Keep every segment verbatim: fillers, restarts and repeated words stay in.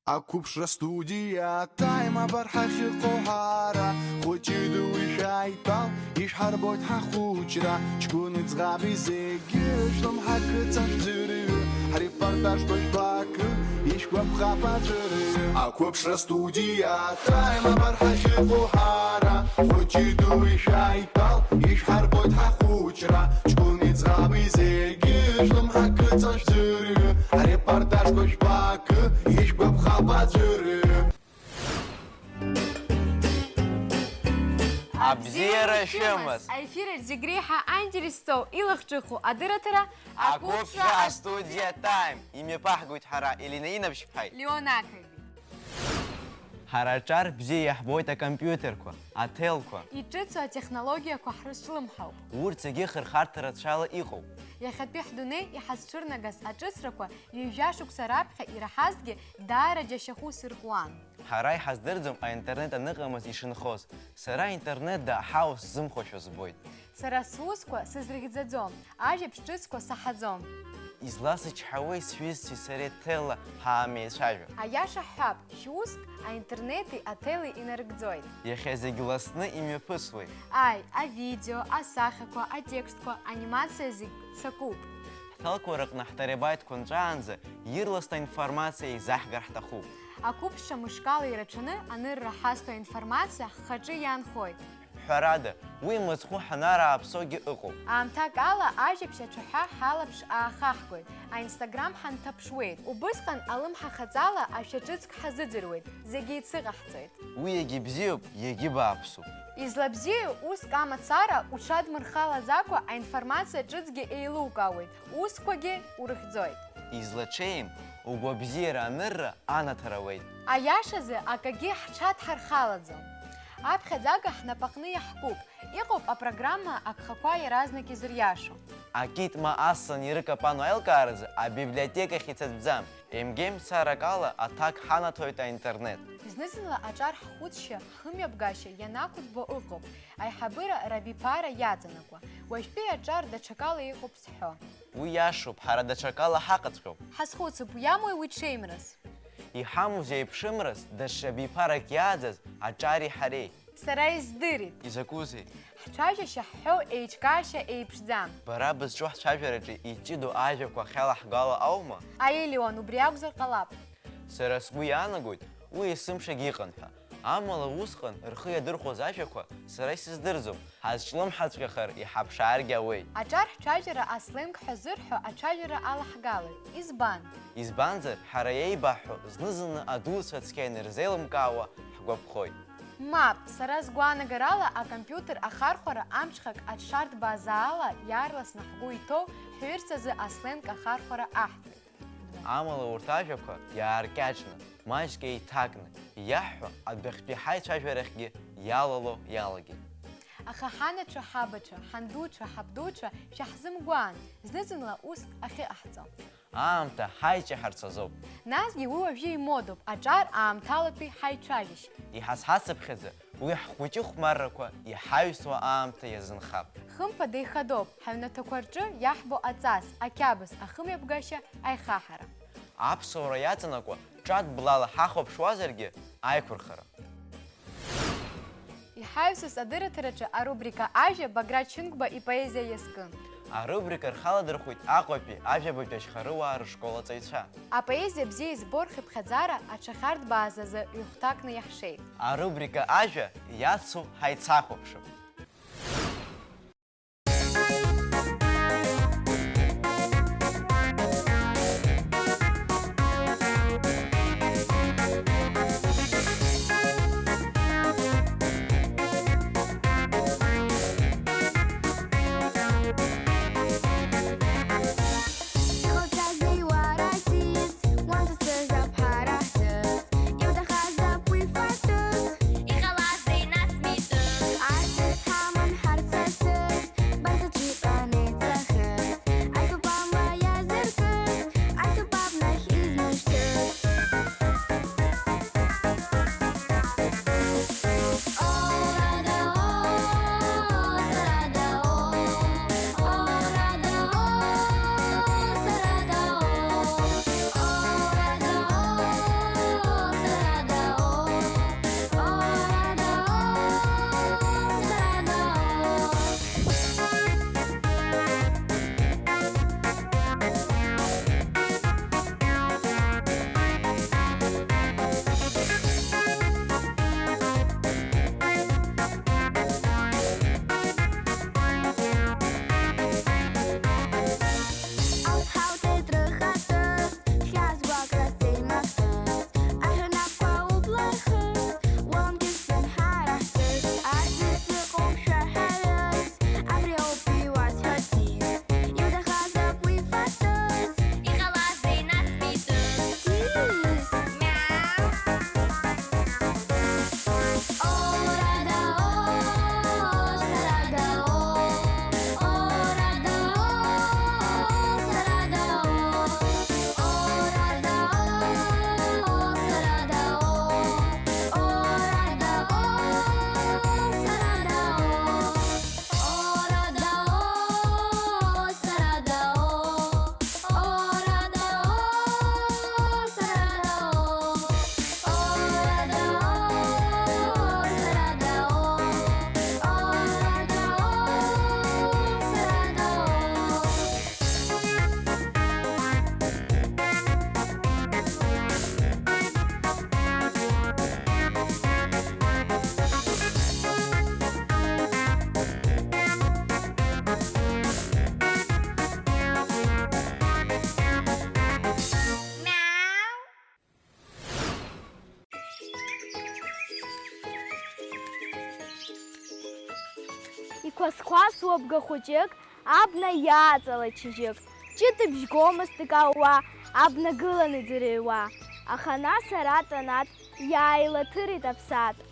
Ақәыԥшра студиа Time абар ҳахьыҟоу ҳара, хәыҷи дуи шәааидтәал, ишәҳарбоит ҳахәыҷра, ҷкәыни ӡӷаби зегьы, шәлымҳа кыҵа шәӡырҩы, ҳрепортажқәа жәбакы, ишәгәаԥхап аӡәырҩы. Ақәыԥшра студиа Time абар ҳахьыҟоу ҳара, хәыҷи дуи шәааидтәал, ишәҳарбоит ҳахәыҷра, ҷкәыни ӡӷаби зегьы, шәлымҳа кыҵа шәӡырҩы, ҳрепортажқәа жәбакы, ишәгәаԥхап аӡәырҩы. Абзиара шәымаз! Аефир аҿы зегь реиҳа аинтерес зҵоу, илахҿыху адырраҭара Ақәыԥшра астудиа Time. Имҩаԥаҳгоит ҳара, Елена Инабжьԥҳаи Леон Ақаби. Ҳара аҿар бзиа иаҳбоит акомпиутерқәа, аҭелқәа. Иҿыцу атехнологиақәа ҳрызҿлымҳауп. Урҭ зегьы хырхарҭа рацәала иҟоуп. Иахьатәи ҳдунеи иҳазцәырнагаз аҿыцрақәа ҩажәа шықәса раԥхьа ираҳазҭгьы, даара џьашьахәыс иркуан. Ҳара иҳаздырӡом аинтернет аныҟамыз ишынхоз. Сара аинтернет даҳау сзымхошәа збоит. Сара сусқәа сызрыхьӡаӡом, ажәабжь ҿыцқәа саҳаӡом. Изласычҳауеи сҩызцәеи сареи ҭелла ҳаамеицәажәо? Аиаша ҳҳәап, шәуск аинтернети аҭели инарыгӡоит. Иахьа зегь ласны имҩаԥысуеит. Аи, авидео, асахьақәа, атекстқәа, анимациа зегь ццакуп. Ҳҭелқәа рыҟны ҳтерабаитқәа нҵәаанӡа ирласны аинформациа еизаҳгар ҳҭахуп. Ақәыԥшцәа мышкала ирацәаны анырра ҳазҭо аинформациа ҳхаҿы иаанхоит. Ҳәарада, уи мыцхәы ҳанарааԥсогьы ыҟоуп. Аамҭак ала ажәабжь ацәаҳәа ҳалаԥш аахаҳгоит, аинстаграм ҳанҭаԥшуеит, убысҟан алымҳа хаҵала ашәа ҿыцк ҳазыӡырҩуеит, зегьы еицыҟаҳҵоит. Уи егьа бзиоуп, егьа бааԥсуп. Излабзиоу уск амацара уҽадмырхалаӡакәа аинформациа ҿыцгьы еилукаауеит, усқәагьы урыхьӡоит. Излаҽеим угәабзиара анырра анаҭара ауеит. Аиашазы акагьы ҳҽадҳархалаӡом. Аԥхьаӡага ҳнапаҟны иаҳкуп, иҟоуп апрограмма агхақәа иаразнак изыриашо. Акит ма аслан ирыкапану аилкааразы абиблиотекахь ицатәӡам, емгеимцарак ала аҭак ҳанаҭоит аинтернет. Зны-зынла аҿар ҳхәыцшьа, ҳхымҩаԥгашьа ианақәӡбо ыҟоуп, аиҳабыра рабиԥара иаҵанакуа. Уажәтәи аҿар даҽакала иҟоуп зҳәо. Уи иашоуп, ҳара даҽакала ҳаҟаҵәҟьоуп. Ҳазхәыцып, уи амои уи ҽеимрас? Иҳамоузеи еиԥшымрас, даҽа биԥарак иааӡаз аҿари ҳареи? Сара издырит. Изакәызеи? Ҳцәажәашьа ҳҳәо еиҿкаашьа еиԥшӡам. Бара бызҿу ҳцәажәараҿы иҷыдоу ажәақәа ахьалаҳго ала аума? Аи, Леон, убри акәзар ҟалап. Сара сгәы иаанагоит, уи есымшагь иҟан ҳәа. Амала усҟан рхы иадырхәоз ажәақәа сара исыздырӡом, ҳазҿлымҳаҵәҟьахар иҳаԥшааргьы ауеит. Аҿар ҳцәажәара асленг ҳәа зырҳәо ацәажәара алаҳгалоит. Избан? Избанзар, ҳара иеибаҳҳәо зны-зынла адуцәа цқьа инарзеилымкаауа ҳгәаԥхоит. Мап, сара сгәаанагарала акомпиутер ахархәара амҽхак аҽшарҭбаазаала иаарласны ҳгәы иҭоу ҳҩырцазы асленг ахархәара аҳҭоит. Амала урҭ ажәақәа иааркьаҿны, маҷк еиҭакны, иаҳҳәо адәахьтәи ҳаицәажәарахьгьы иалало иалагеит. Аха ҳанацәа, ҳабацәа, ҳандуцәа, ҳабдуцәа шәаҳзымгәаан, зны-зынла уск ахьыҟаҳҵо. Аамҭа ҳаиҷаҳарц азоуп. Насгьы уи уажәы имодоуп, аҿар аамҭалатәи ҳаицәажәашьа. Иҳазҳацыԥхьаӡа, уи ҳхәыҷы хәмаррақәа иҳаҩсуа аамҭа иазынхап. Хымԥада ихадоуп, ҳаҩнаҭақәа рҿы иаҳбо аҵас, ақьабз, ахымҩаԥгашьа, аихаҳара. Аԥсуара иаҵанакуа ҿатә блала ҳахәаԥшуазаргьы, аиқәырхара. Иҳаҩсыз адырраҭараҿы арубрика Ажәа Баграт Шьынқәба ипоезиа иазкын. Арубрика рхаладырхәит Аҟәатәи ажәабатәи ашьхарыуаа рышкол аҵаҩцәа. Апоезиа бзиа избо рхыԥхьаӡара аҽахьарҭбааз азы ҩ-хәҭакны иаҳшеит. Арубрика Ажәа иацу ҳаицахәаԥшып. Иҟоуҵазеи уара ассист, уанӡа сыжәлап ҳара ҳҭыԥ, иуҭахазаап уи фатәыс. Иҟалазеи нас митәык? Асыс ҳаман ҳарҭ сасыс, баҳзаҵәи Иқәасқәасуа бга хәыҷык, абна иааҵалеит шьыжьык. Ҷыдыбжь гомызт икаууа, абна гылан иӡырҩуа. Аха нас ара Танаҭ иааилаҭырит аԥсаатә.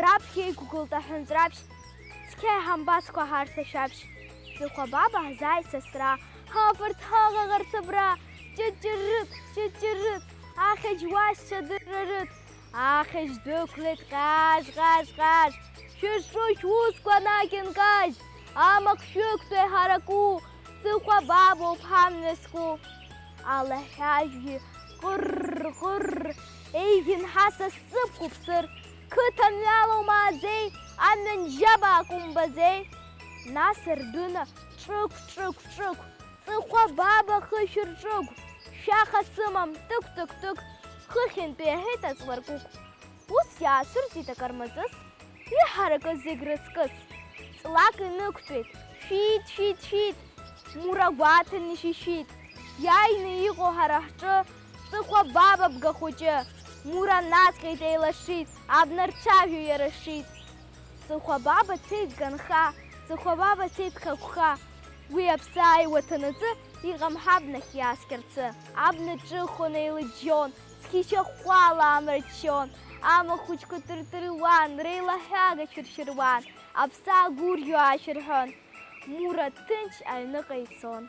Раԥхьа иқәгылт аҳәынҵәраԥшь, цқьа иҳамбацкәа ҳарҭ ашәаԥшь. Ҵыхәа баба ҳзааит сасра, ҳафарц ҳаҟаҟарц абра. Ҷыҷыррыт, ҷыҷыррыт, ахьаџь уашьцәа дыррарыт. Ахьаџь дәықәлеит ҟьаҿ, ҟьаҿ, ҟьаҿ. Шәырҿу шәусқәа анакьынкажь, амахә шәықәтәеи ҳараку, Ҵыхәа бабоуп ҳамҩа зку. Алаҳәажәгьы ҟырр-ҟырр, еиӷьын ҳаса сыԥ қәыԥсыр, қыҭа мҩала умааӡеи, амҩан жьабаак умбаӡеи? Нас рдәына ҿықә, ҿықә, ҿықә, Ҵыхәа баба хышә рҿыгә, шәаха сымам, тык, тык, тык, хыхьынтә иаҳәеит аҵларкәыкә. Ус иаацәырҵит акармаҵыс, иҳаракыз зегь рыцкыс. Ҵлак инықәтәеит, шәит, шәит, шәит, Мура гәаҭаны ишәишәит. Иааины иҟоу ҳара ҳҿы, Ҵыхәа баба бга хәыҷы, Мура наҵҟьеит, еилашит, абна рцәажәо иара шит. Ҵыхәа баба цеит ганха, Ҵыхәа баба цеит хақәха. Уи аԥсы ааиуа ҭанаҵы, иҟам ҳабнахь иааскьарцы. Абна ҿыхон, еилыџьџьон, цқьа ишьахәхәала амра ччон. Амахәыҷқәа тыртыруан, реилаҳәага шәыршьыруан, аԥсы аагәырӷьо аашәырҳәон. Мура ҭынч аҩныҟа ицон.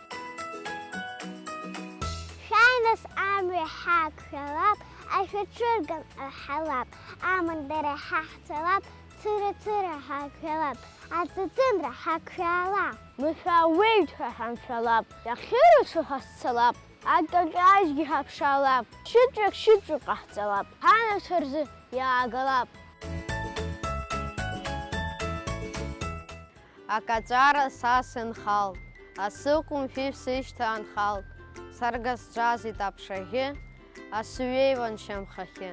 Шәааи нас амҩа ҳақәшәалап, ашәаҿырган аҳалап, амандара ҳаҳҭалап, цыра-цыра ҳақәшәалап, аҵыҵынра ҳақәшәалап. Мышәа ауеит ҳәа ҳамшәалап, иахьырацәоу ҳазцалап, акьаҿажьгьы ҳаԥшаалап, шьыҵәҩак шьыҵәҩак ҟаҳҵалап, ҳанацәа рзы иаагалап. Акаҵәара са сынхалт, асы ҟәымшәышә сышьҭа анхалт, сарга сҿазит аԥшаӷьы, асы ҩеиуан шьамхахьы.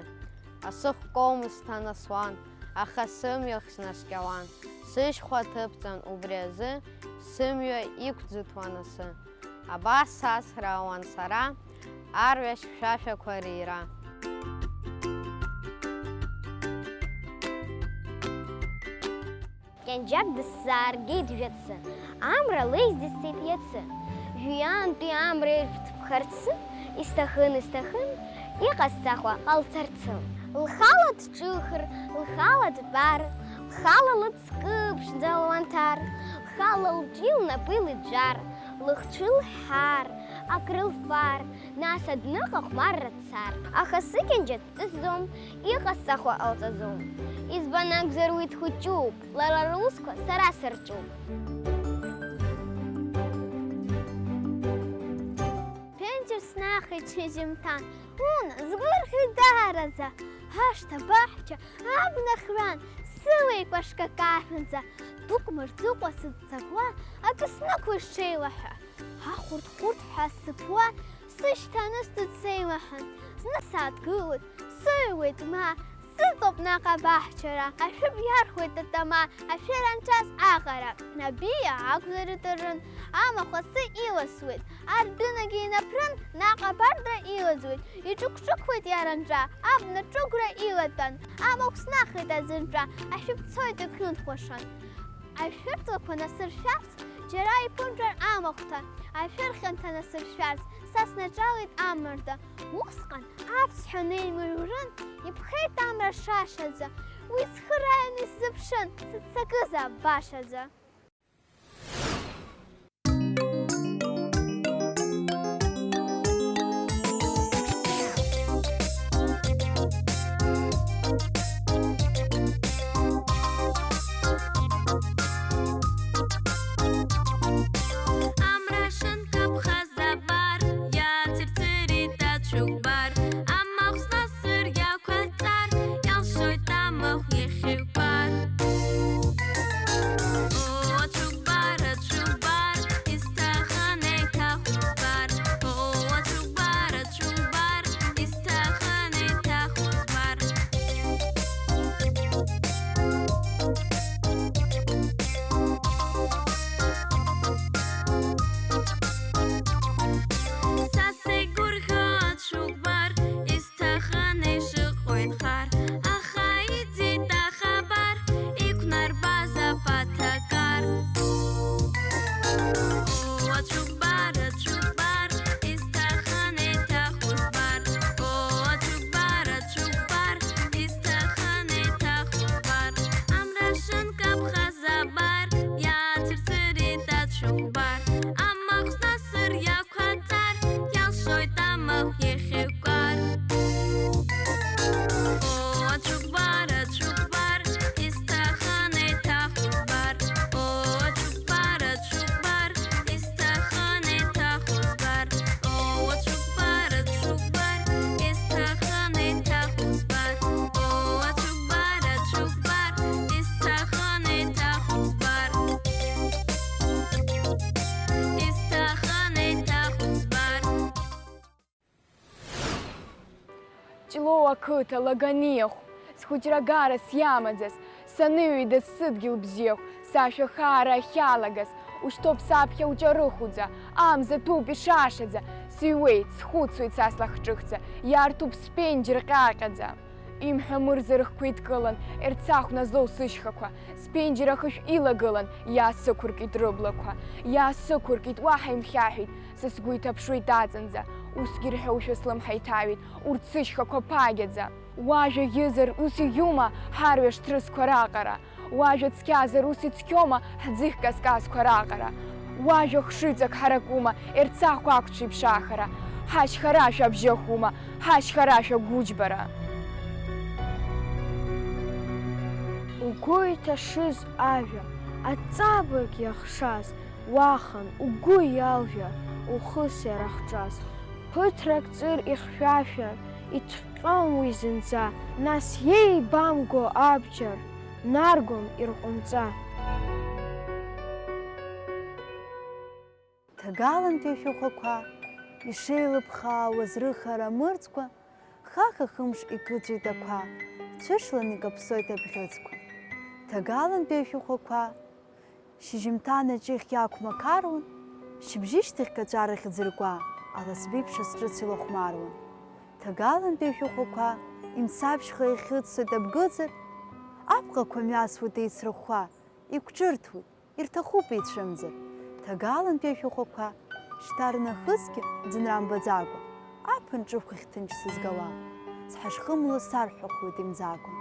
Асы хкомызт ҭанасуан, аха сымҩахь снаскьауан, сышьхәа ҭыбҵан убри азы, сымҩа иқәӡыҭуан асы. Абас сасра ауан сара, арҩаш хьшәашәақәа рира. Кьанџьак дысзааргеит жәацы, амра леиз дысцеит иацы. Жәҩантәи амра ирҭыԥхарцы, исҭахын, исҭахын, иҟасҵахуа ҟалҵарцы. Лхала дҿыхар, лхала дтәар, лхала лыҵкы ԥшӡа луанҭар, лхала лҿи лнапи лыӡәӡәар, лыхцәы лҳәар, акрылфар, нас адәныҟа хәмарра дцар. Аха сыкьанџьа дҵысӡом, иҟасҵахуа ҟалҵаӡом. Избан акәзар, уи дхәыҷуп, лара лусқәа сара сырҿуп. Ԥенџьыр снахит шьыжьымҭан, уна, сгәырӷьоит даараӡа, ҳашҭа баҳча абна хҩан, сылеикәа шкакаҳәынӡа, дук мырҵыкәа сыццакуа, акы снықәлеит сҽеилаҳәа. Ахәырҭ-хәырҭ ҳәа сыԥуа, сышьҭа анысҵоит сеилаҳәан, зны сааҭгылоит, сыҩуеит ма, сыҵоуп наҟ абаҳчара, ашәыб иархәеит атама, ашәыр анцәаз аҟара, абиа акәзар итырын, амахә асы иласуеит, ардәынагьы инаԥрын, наҟ абардра илаӡуеит, иҿықәҿықәуеит иара анҵәа, абна ҿыгәра илатәан, амахә снахит аӡынҵәа, ашәыб цоит икнынхәашан. Ашәырҵлақәа насыршәарц, џьара иԥымҵәар амахәҭа, ашәыр хьанҭа насыршәарц, са снаҿалеит амарда. Усҟан аԥсҳәа неимырҩрын, иԥхеит амра шашаӡа. Уи цхырааҩны исзыԥшын, сыццакызаап башаӡа. Амра шынкаԥхаз абар, иацырцырит ацәыкәбар, амахә снасыр иақәаҵар, иалшоит амахә иахьыҩбар. Ҷлоу ақыҭа Лаганиахә, схәыҷра гарас иамаӡаз, саныҩеидаз сыдгьыл бзиахә, сашәа хаара ахьалагаз, ушьҭоуп саԥхьа уҿарыхуӡа, амза ҭәуп ишашаӡа, сыҩуеит, схәыцуеит са слахҿыхӡа, иарҭәуп сԥенџьыр ҟьаҟьаӡа. Имҳәа мырза рыхқәа еидкылан, Ерцахә назлоу сышьхақәа, сԥенџьыр ахышә илагылан, иаасықәыркит рыблақәа, иаасықәыркит, уаҳа имхьаҳәит, са сгәы иҭаԥшуеит аҵанӡа, усгьы ирҳәошәа слымҳа иҭаҩит, урҭ сышьхақәа ԥагьаӡа. Уажәа ҩызар ус иӷьума ҳарҩаш ҭрысқәа раҟара? Уажәа цқьазар ус ицқьоума ҳӡыхь казказқәа раҟара? Уажәа хшыҩҵак ҳаракума Ерцахә ақәцәеиԥш ахара? Ҳашьхарашәа абжьы ахума, ҳашьхарашәа гәыџьбара? Угәы иҭашыз ажәа, аҵабырг иахшаз, уахан, угәы иалжәа, ухыс иарахҿаз. Ԥыҭрак ҵыр ихьшәашәар, иҭҟьон уи зынӡа, нас иеибамго абџьар наргон ирҟәынҵа. Ҭагалантәи ашәахәақәа ишеилыԥхаауаз рыхара мырӡкәа, хаха-хымш икыҵәеит ақәа, цәышланы икаԥсоит абӷьыцқәа. Ҭагалантәи ашәахәақәа шьыжьымҭан аҷыхь иақәмақаруан, шьыбжьышьҭахь каҵәарахь ӡыркәа, аласбеиԥш асҿыц илахәмаруан. Ҭагалантәи ашәахәақәа имцаԥшьха ихьыӡсоит абгыӡар, апҟақәа мҩасуеит еицрыхәхәа, иқәҿырҭуеит, ирҭахуп еицәымӡыр. Ҭагалантәи ашәахәақәа шьҭа рнахысгьы ӡынра мбаӡакәа, аԥын ҿықәахь ҭынч сызгауа, цҳа шхымло сарҳәахуеит имӡакәа.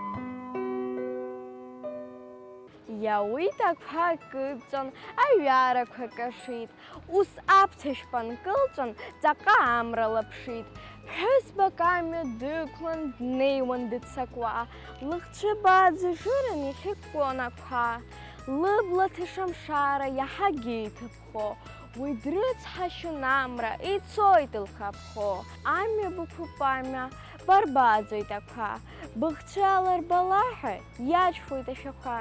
Иауит ақәа кыдҵәан, аҩарақәа кашит, ус аԥҭа шәпа нкылҵәан, ҵаҟа амра лаԥшит. Ԥҳәызбак амҩа дықәлан днеиуан дыццакуа, лыхцәы бааӡажыран ихьыкәкәон ақәа. Лыбла ҭышамшара иаҳагьы иҭыԥ хо, уи дрыцҳашьон амра, ицоит лхаԥхо. Амҩа бықәуп амҩа, барбааӡоит ақәа, быхцәы аларбала ҳәа иаҿфоит ашәахәа.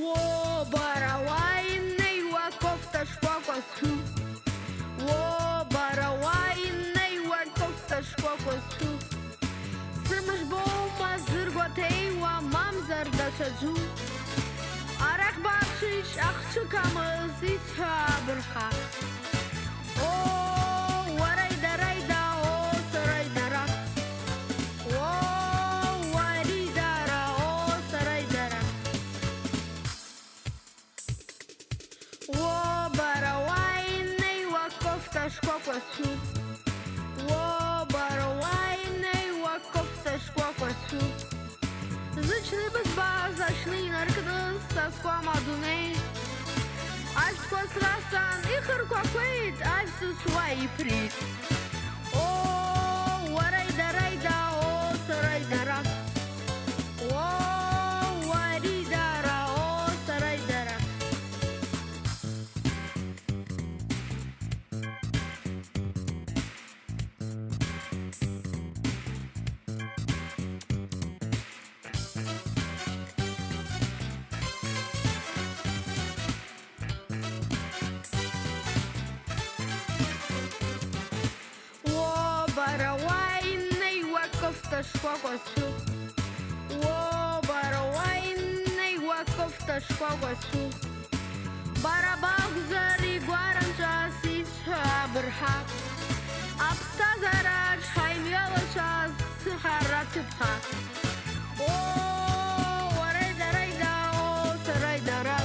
Уо, бара уа инеиуа кофта шкәакәа сшәу. Уо, бара уа инеиуа кофта шкәакәа сшәу. Сымыш боума зыргәаҭеиуа, мамзар даҽаӡәу? Арахь бааԥшишь, ахцәы камыз исҳәо абырха. О, уараи дараи да, о, сараи дара. О, уари дара, о, сараи дара. Уо, бара уа инеиуа кофта шкәакәа сшәу. Уо, бара уа инеиуа кофта шкәакәа сшәу. Зыҽны ибызбаз аҽны инаркны са сҟәам адунеи. Ашәҭқәа срасҵан, ихырқәақәеит, ажә сызуа иԥрит. О, уараи дараи да, о, сараи дара. О, уари дара, о, сараи дара. Уо, бара уа инеиуа кофта шкәакәа сшәу. Уо, бара уа инеиуа кофта шкәакәа сшәу. Бара бакәзар игәаранҵәа сисҳәо абырҳа. Аԥсҭазаараҿ ҳаимҩалацәаз сыҳәара ҭыԥха. О, уараи дараи да, о, сараи дара.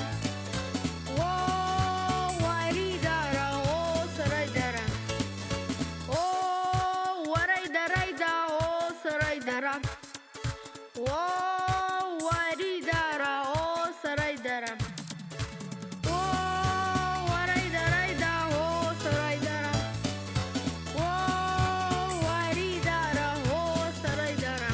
О, уари дара, о, сараи дара. О, уараи дараи да, о, сараи дара. О, уари дара, о, сараи дара. О, уараи дараи да, о, сараи дара. О, уари дара, о, сараи дара.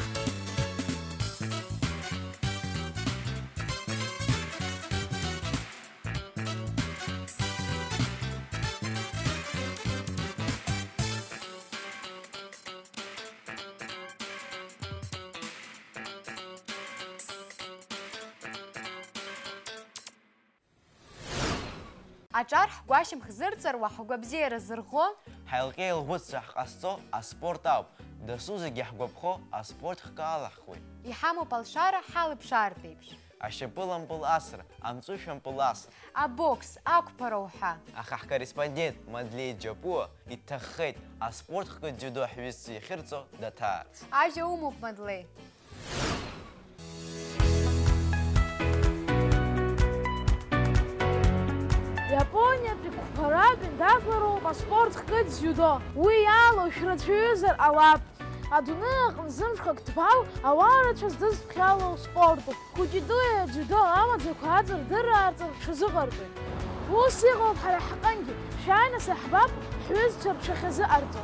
Аҿар ҳгәашьамх зырҵаруа, ҳгәабзиара зырӷәӷәо, ҳаилҟьа-еилӷәыцра ҳҟазҵо аспорт ауп. Дасу зегьы ҳгәаԥхо аспорт хкы алаҳхуеит. Иҳамоуп алшара ҳалыԥшаартә еиԥш. Ашьапылампыл асра, амҵәышәампыл асра. Абокс, ақәԥара уҳәа. Аха ҳкорреспондент Мадлеи Џьапуа иҭаххеит аспорт хкы дзиудо ҳҩызцәа иахьырҵо даҭаарц. Ажәа умоуп, Мадлеи. Иапониатәи қәԥаратә еиндаҭлароуп аспорт хкы дзиудо. Уи иалоу шәрацәаҩызар ҟалап. Адунеи аҟны зымшқәак ҭбаау ауаа рацәа здызԥхьало спортуп. Хәыҷи-дуи адзиудо амаӡақәа аҵырдырра аарҵар рҽазыҟарҵоит. Ус иҟоуп ҳара ҳҟынгьы, шәааины саҳбап ҳҩызцәа рҽахьазыҟарҵо.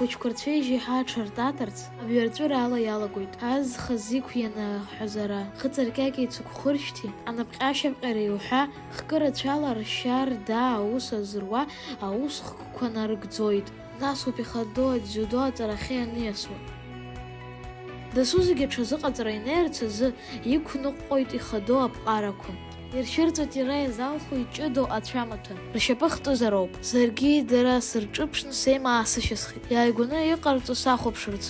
Ахәыҷқәа рцәеижь еиҳа аҽартатарц, абаҩрҵәыра ала иалагоит. Азхаз иқәианы аҳәазара, хыҵаркьакьа ицықәхыршәҭи, анапҟьа-шьапҟьареи уҳәа, хкы рацәала ршьа-рда аус азыруа аус хкқәа нарыгӡоит. Насоуп ихадоу адзиудо аҵарахьы ианиасуа. Дасу зегьы аҽазыҟаҵара инеирц азы иқәныҟәҟәоит ихадоу аԥҟарақәа. Иршәырҵоит иара иазалху иҷыдоу ацәамаҭәа. Ршьапы хтызароуп. Саргьы дара сырҿыԥшны сеимаасышьасхеит. Иааигәаны иҟарҵо сахәаԥшырц.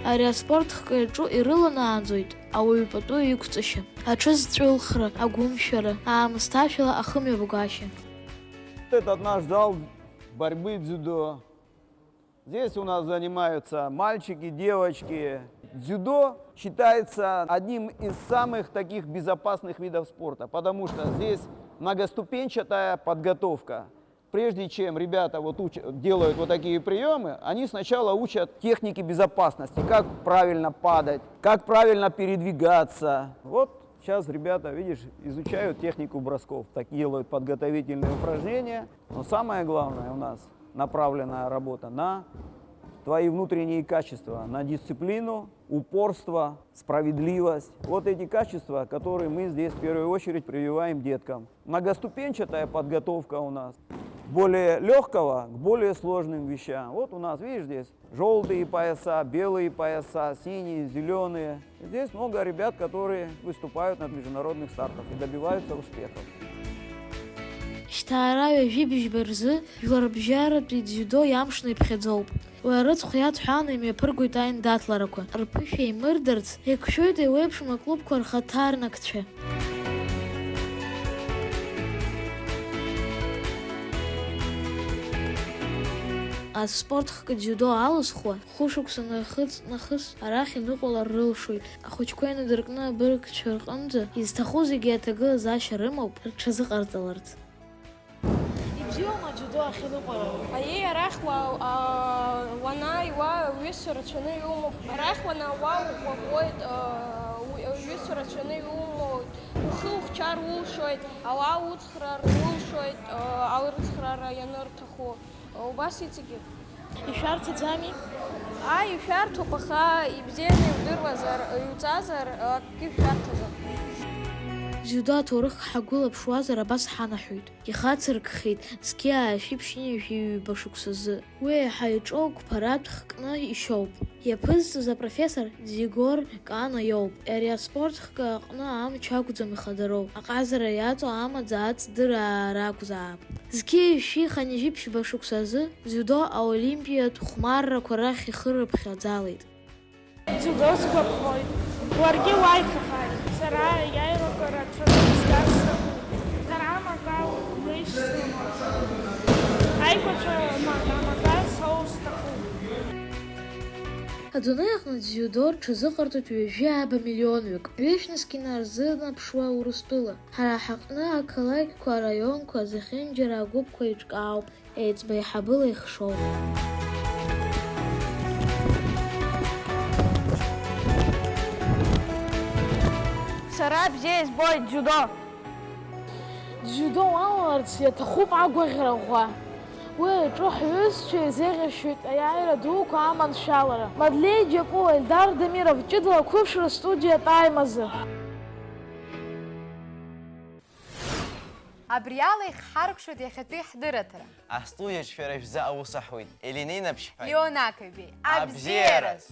Ари аспорт хкы иаҿу ирыланаанӡоит ауаҩы пату иқәҵашьа, аҽызҵәылхра, агәымшәара, аамысҭашәала ахымҩаԥгашьа. Этот наш зал борьбы дзюдо. Здесь у нас занимаются мальчики, девочки. Дзюдо считается одним из самых таких безопасных видов спорта, потому что здесь многоступенчатая подготовка. Прежде чем ребята вот уч-, делают вот такие приемы, они сначала учат техники безопасности, как правильно падать, как правильно передвигаться. Вот сейчас ребята, видишь, изучают технику бросков, так делают подготовительные упражнения. Но самое главное у нас направленная работа на твои внутренние качества, на дисциплину, упорство, справедливость. Вот эти качества, которые мы здесь в первую очередь прививаем деткам. Многоступенчатая подготовка у нас. Более легкого к более сложным вещам. Вот у нас, видишь, здесь желтые пояса, белые пояса, синие, зеленые. Здесь много ребят, которые выступают на международных стартах и добиваются успехов. Шьҭа ара ҩажәи бжьба рзы жәларбжьаратәи дзиудо иамшны иԥхьаӡоуп. Уи арыцхә иаҭәҳәаны имҩаԥыргоит аиндаҭларақәа. Рԥышәа еимырдарц иқәшәоит еиуеиԥшым аклубқәа рхаҭарнакцәа. Аспорт хкы дзиудо алызхуа, хәышықәса нахыҵ-нахыс арахь иныҟәалар рылшоит. Ахәыҷқәа инадыркны абыргцәа рҟынӡа изҭаху зегьы аҭагылазаашьа рымоуп рҽазыҟарҵаларц. Ибзиоума аџьудо ахьыныҟәара? Аиеи, арахь уа-, а-, уанааиуа, уҩызцәа рацәаны иумоуп. Арахь уанаауа, уӷәӷәоит, а, уи-, уҩызцәа рацәаны иумоуит. Ухы ухьчар улшоит, ауаа уцхраар улшоит, а, алрыцхраара ианырҭаху. Убас иҵегьы. Ишәарҭаӡами? Ааи, ишәарҭоуп, аха ибзианы иудыруазар, иуҵазар, акгьы шәарҭаӡам. Дзиудо аҭоурых ҳагәылаԥшуазар, абас ҳанаҳәоит. Ихацыркхеит зқьи аашәи ԥшьынҩажәи ҩба шықәсазы. Уи еиҳа иҿоу қәԥаратә хкны ишьоуп. Иаԥызҵоз апрофессор Дзигор Кана иоуп. Ари аспорт хкы аҟны амч акәӡам ихадароу, аҟазара иаҵоу амаӡа аҵдыраа ракәзаап. Зқьи жәшәи хынҩажәи ԥшьба шықәсазы дзиудо аолимпиатә хәмаррақәа рахь ихы рыԥхьаӡалеит. Дзиудо сгәаԥхоит. Уаргьы уаиҭахааит. Сара аиааирақәа рацәаны изгар сҭахуп. Дара амакал ҩеишь сымоуп. Аиқәацәа ма-, амакал соур сҭахуп. Адунеи аҟны дзиудо рҽазыҟарҵоит ҩажәи ааба миллионҩык, ҩышәнызқь инарзынаԥшуа Урыстәыла. Ҳара ҳаҟны ақалақьқәа, араионқәа, зехьынџьара агәыԥқәа еиҿкаауп, еиҵбы еиҳабыла ихшоуп. Сара бзиа избоит дзиудо. Дзиудо уалаларц иаҭахуп агәаӷьра ӷәӷәа. Уи аҿы ҳҩызцәа ирзеиӷьасшьоит аиааира дуқәа аманшәалара. Мадлеи Џьапуа, Ельдар Дамиров, ҷыдала ақәыԥшра студиа Time азы. Абри ала ихҳаркәшоит иахьатәи ҳдырраҭара. Астудиаҿ шәара шәзы аус аҳуеит Елена Инаԥшьԥҳа. Леон Ақаҩбеи. Абзиараз! Абзиараз!